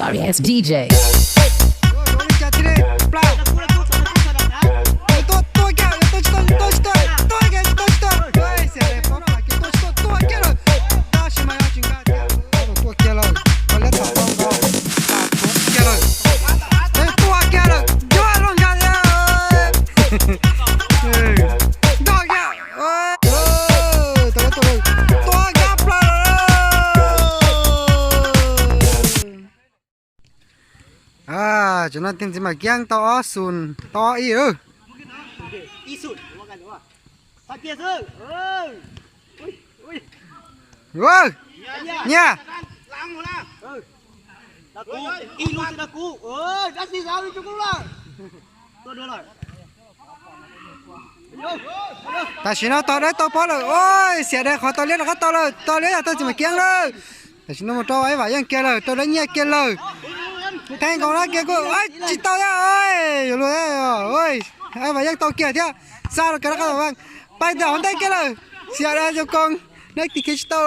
Tua kiag, tua kiag, tua tsis tau, tua tsis tau, tua kiag tsis tau tsis tau. Xiam dais pob plam kiag tua tsis tau, tua kiag lawm. Tab sis mas yog tsis nkag thiab. Tua kiag lawm, tua liab tau nkaus, tua kiag lawm. Tua kiag lawm, yuav luag nkag thiab. Nkag kiag, tua nkag plaws. Tam sim no Tij Ntxiv Mam Kiab tau ob xus, tau ob ib. Nyiaj. Tam sim no Tog Dawb tau pob lawm, xiam dais qhov Tog Liab rov qab tau lawm, Tog Liab yog Tij Ntxiv Mam Kiab lawm. Tam sim no mus rau Ib Vam Yeej kiag lawm, rau Dawb Nyiaj kiag lawm. Theej nkaus na kiag kuj tsis tau thiab, yuav luag, Ib Vam Yeej tau kiag thiab, xa rau kiag rov qab, pais ntawm hauv ntej kiag lawm, xiam dais zoo koob, neb tig kiag tsis tau.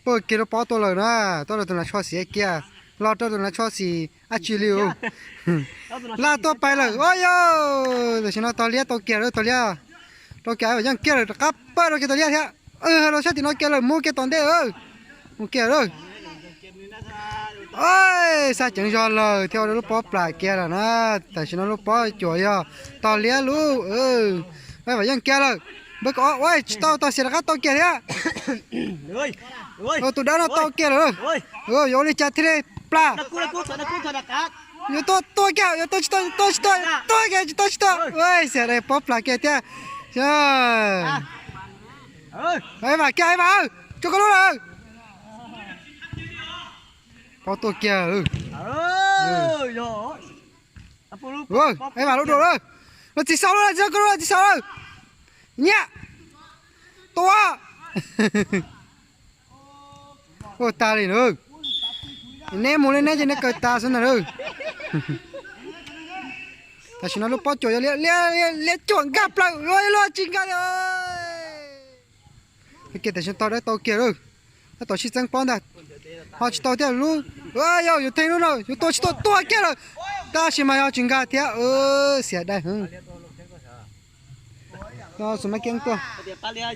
Pog kiag lub pob tuaj lawm na, tuaj rau tus nas tsho xiav kiag, los rau tus nas tsho xis dab tsi li. Laj tuaj pais lawm, ua yog tam sim no Tog Liab tau kiag lawm, Tog Liab tau kiag Ib Vam Yeej kiag lawm, rov qab pawg rau kiag Tog Liab thiab. Los sab tim no kiag lawm, mus kiag tom ntej, mus kiag lawm. Xa ceev zog lawm thiab, ua rau lub pob plam kiag lawm na. Tam sim no lub pob cuam yog Tog Liab lub. Ib Vam Yeej kiag lawm, npawb kaum ob, tsis tau, Tog Xiav rov qab tau kiag thiab. Tus dawb no tau kiag lawm. Yuav ua li cas thiaj li plam? Yuav tua, tua kiag, yuav tua tsis tau, tua tsis tau, tua kiag tsis tau, tsis tau. Xiam dais pob plam kiag thiab. Ib Vam kiag, Ib Vam, tsuav koj lub lawm. Pob tuaj kiag. Ib Vam lub dua lawm. Los txiv xaus lawm, txiv xaus koj lub lawm, txiv xaus lawm. Nyiaj. Tua. Ua tas li na. Neb mus li neb ces neb kaw tas xwb ntag na. Tam sim no lub pob cuam yog liab, liab cuam nkag plaws, luag tsis nkag li. Tam sim no Tog Dawb tau kiag lawm, tab tom sib txeeb pob ntag. Ho tsis tau thiab lub, yog yuav theej lub no yuav tua tsis tua, tua kiag lawm. Tab sis mas yog tsis nkag thiab, xiam dais heev. Xuas Mab Kiab tuaj. Tog Liab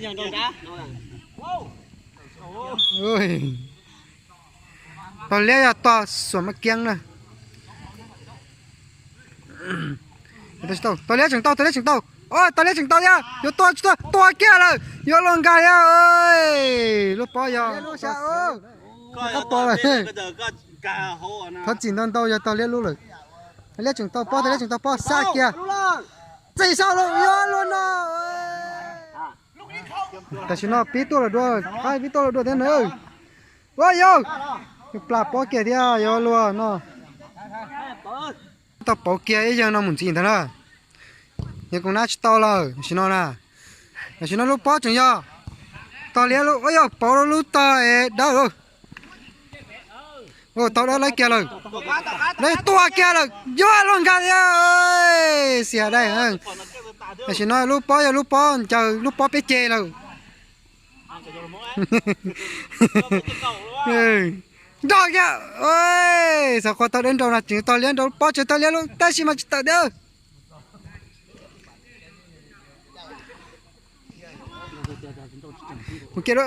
yog Tog Xuas Mab Kiab na. Tog Liab tseem tau, Tog Liab tseem tau. Tog Liab tseem tau thiab, yuav tua tsis tua, tua kiag lawm, yuav luag nkag thiab. Lub pob yog, qab tua lawm. Thov txim ntau ntau, yog Tog Liab lub lawm. Tog Liab tseem tau pob, Tog Liab tseem tau pob, xa kiag. Txiv xaus lawm, yuav luag no. Tam sim no pib tuaj los dua, qab pib tuaj los dua thiab na. Ua yog, plam pob kiag thiab, yuav luag no. Tau pauv kiag ib yawg no mus ntxiv ntag na. Yawg Koos Nab tsis tau lawm tam sim no na. Tam sim no lub pob tseem yog Tog Liab lub, ua yog pauv lub tog es dawb lawm. Tau dawb lawv kiag lawm. Lawv tua kiag lawm, yuav luag nkag thiab. Xiam dais. Tam sim no lub pob yog lub pob ncaws, lub pob peb ceg lawm. Nrog kiag, xav qhua Tog Dawb nrau no, tseem Tog Liab nrau, pob tseem Tog Liab lub, tab sis mas tsis tawm thiab. Mus kiag,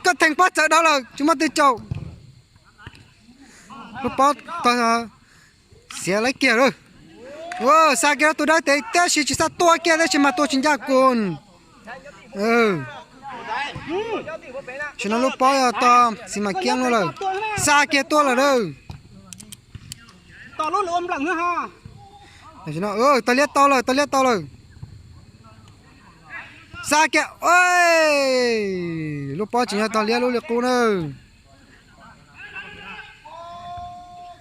koj theej pob txawv dhau lawm, tsis muaj twg caum. Lub pob tog Xiav lawv kiag lawm. Xa kiag rau tus dawb tes, tab sis tsis xa, tua kiag tab sis mas tua tsis ncaj kun. Tam sim no lub pob yog Tog Xis Mas Kiab lub lawm. Xa kiag tuaj lawm na. Tam sim no Tog Liab tau lawm, Tog Liab tau lawm. Xa kiag, lub pob tseem yog Tog Liab lub li qub na.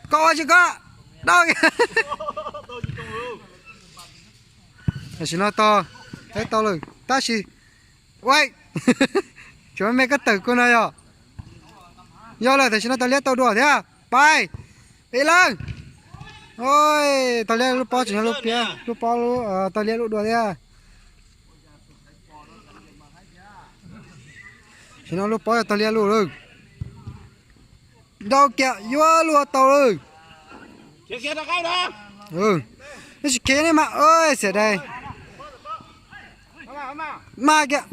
Koj ua tsis koj, dawb. Tam sim no Tog Liab tau lawm tab sis, ua, tsuav me koj tawm kuv no yog. Yog lawm, tam sim no Tog Liab tau dua thiab. Pais, peb leeg. Oj, Tog Liab lub pob tseem yog lub piab, lub pob lub, Tog Liab lub dua thiab. Tam sim no lub pob yog Tog Liab lub lawm. Nrau kiag yuav luag tau lawm. Neb tsis khiav nej mas, xiam dais. Mas kiag.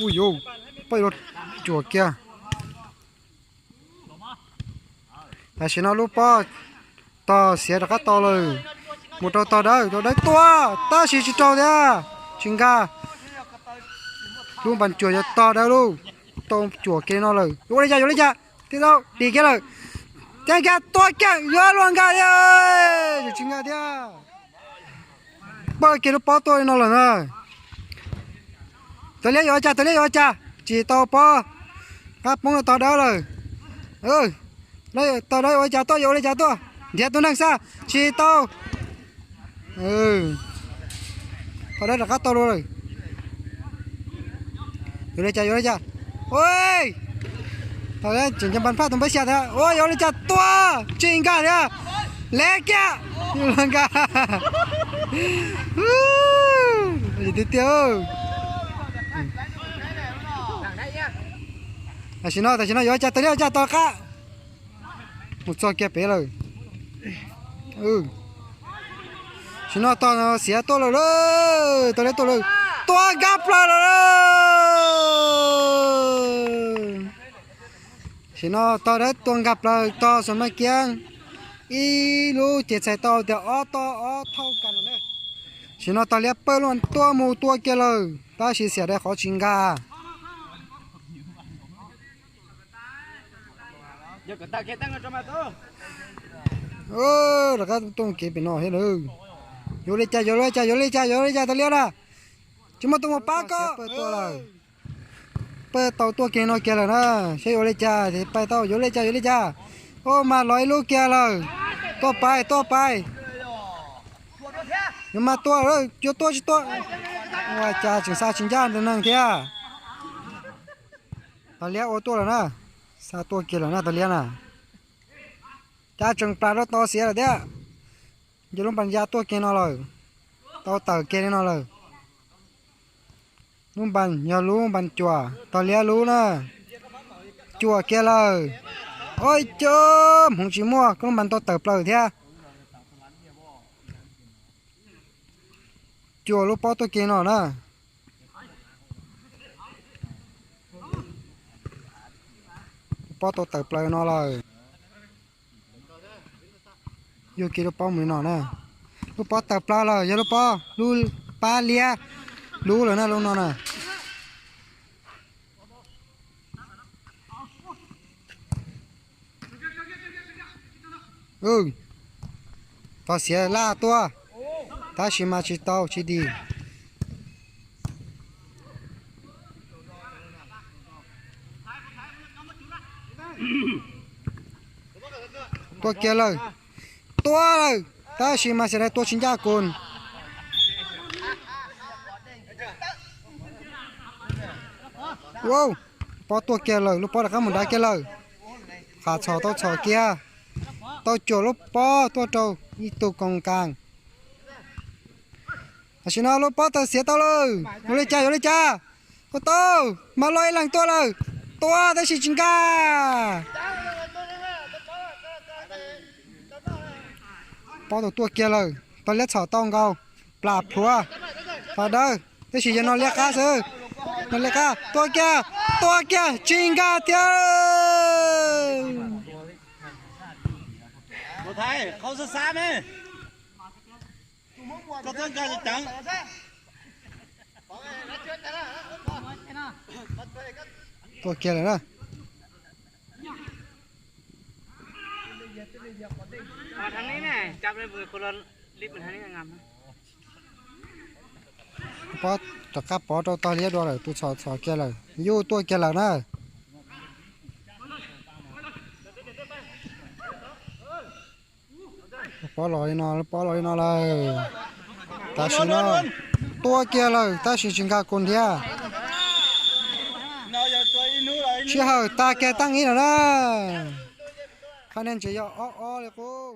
Ui, poj yuav cuam kiag. Tam sim no lub pob Tog Xiav rov qab tau lawm. Mus rau Tog Dawb, Tog Dawb tua, tab sis tsis raug thiab, tsis nkag. Lub npas cuam yog Tog Dawb lub, tau cuam kiag no lawm. Yuav ua li cas, yuav ua li cas, tib tau dim kiag lawm. Tib nkag tua kiag yuav luag nkag thiab, tsis nkag thiab. Pawj kiag lub pob tuaj li no lawm na. Tog Liab yuav ua cas, Tog Liab yuav ua cas, tsis tau pob. Qab poob rau Tog Dawb lawm. Tog Dawb yuav ua cas tuaj, yuav ua li cas tuaj, nrhiav tus neeg xwb, tsis tau. Tog Dawb rov qab tau lawm. Yuav li cas, yuav li cas. Ua, Tog Dawb tseem nco npas phaj tus npawb xya thiab. Ua, yuav li cas tua, tsis nkag thiab. Le kiag, nkag. Tiag tiag. Tam sim no, tam sim no yuav ua cas, Tog Liab ua cas, Tog Dawb qab mus txog kiag pem lawm. Tam sim no Tog Xiav tuaj lawm, Tog Liab tuaj lawm, tua nkag plaws lawm. Tam sim no Tog Dawb tua nkag plaws, Tog Xos Maj Kiab ib lub ces txhais tau tias ob tog ob thauj kas lawm na. Tam sim no Tog Liab pawj lub tuaj mus tua kiag lawm, tab sis xiam dais qhov tsis nkag. Rov qab tuaj kev pem no thiab lawm. Yuav li cas, yuav li cas, yuav li cas, yuav li cas, Tog Liab na. Tsis muaj tus mus pab koj. Pawj tau tuaj kiag no kiag lawm na. Saib yuav li cas, pawj tau, yuav li cas, yuav li cas. Ua mas los ib lub kiag lawm. Tuaj pais, tuaj pais. Yuav mas tuaj, yuav tuaj tsis tuaj. Ua cas tseem xa tsis ncaj tus neeg thiab. Tog Liab ua tuaj lawm na. Xa tuaj kiag lawm na Tog Liab na. Cas tseem plam rau Tog Xiav lawm thiab. Yog lub npas ya tuaj kiag no lawm. Tau tawm kiag li no lawm. Lub npas yog lub npas cuam, Tog Liab lub na. Cuam kiag lawm. Oj, cov hmoov tsis muaj, koj lub npas tau tawm plaws thiab. Cuam lub pob tuaj kiag no na. Lub pob tau tawm plaws no lawm. Yuag kiag lub pob mus li no na. Lub pob tawm plaws lawm, yog lub pob, lub pab Liab lub lawm na, lub no na. Tog Xiav laj tuaj, tab sis mas tsis tau, tsis dim. Tuaj kiag lawm, tuaj lawm, tab sis mas xiam dais tua tsis ncaj kun. Ua, pob tuaj kiag lawm, lub pob rov qab mus nrad kiag lawm. Qham txhom tau txhom kiag, tau cuam lub pob tuaj rau ib tug koos kas. Tam sim no lub pob tawm xiav tau lawm, yuav li cas, yuav li cas. Tua tau, mas los ib leeg tuaj lawm, tua tab sis tsis nkag. Pob tau tuaj kiag lawm, Tog Liab txhom tau nkaus, plam plhuav. Tog Dawb, tab sis yog no Liab qab xwb. No Liab qab, tua kiag, tua kiag, tsis nkag thiab. Tua kiag lawm na. Pob rov qab pov rau Tog Liab dua lawm, tus txhom txhom kiag lawm, yuj tuaj kiag lawm na. Pob los li no, pob los li no lawm. Tam sim no tua kiag lawm tab sis tsis nkag kun thiab. Sij hawm tag kiag tag ib no na. Qhov no ntses yog ob ob li qub.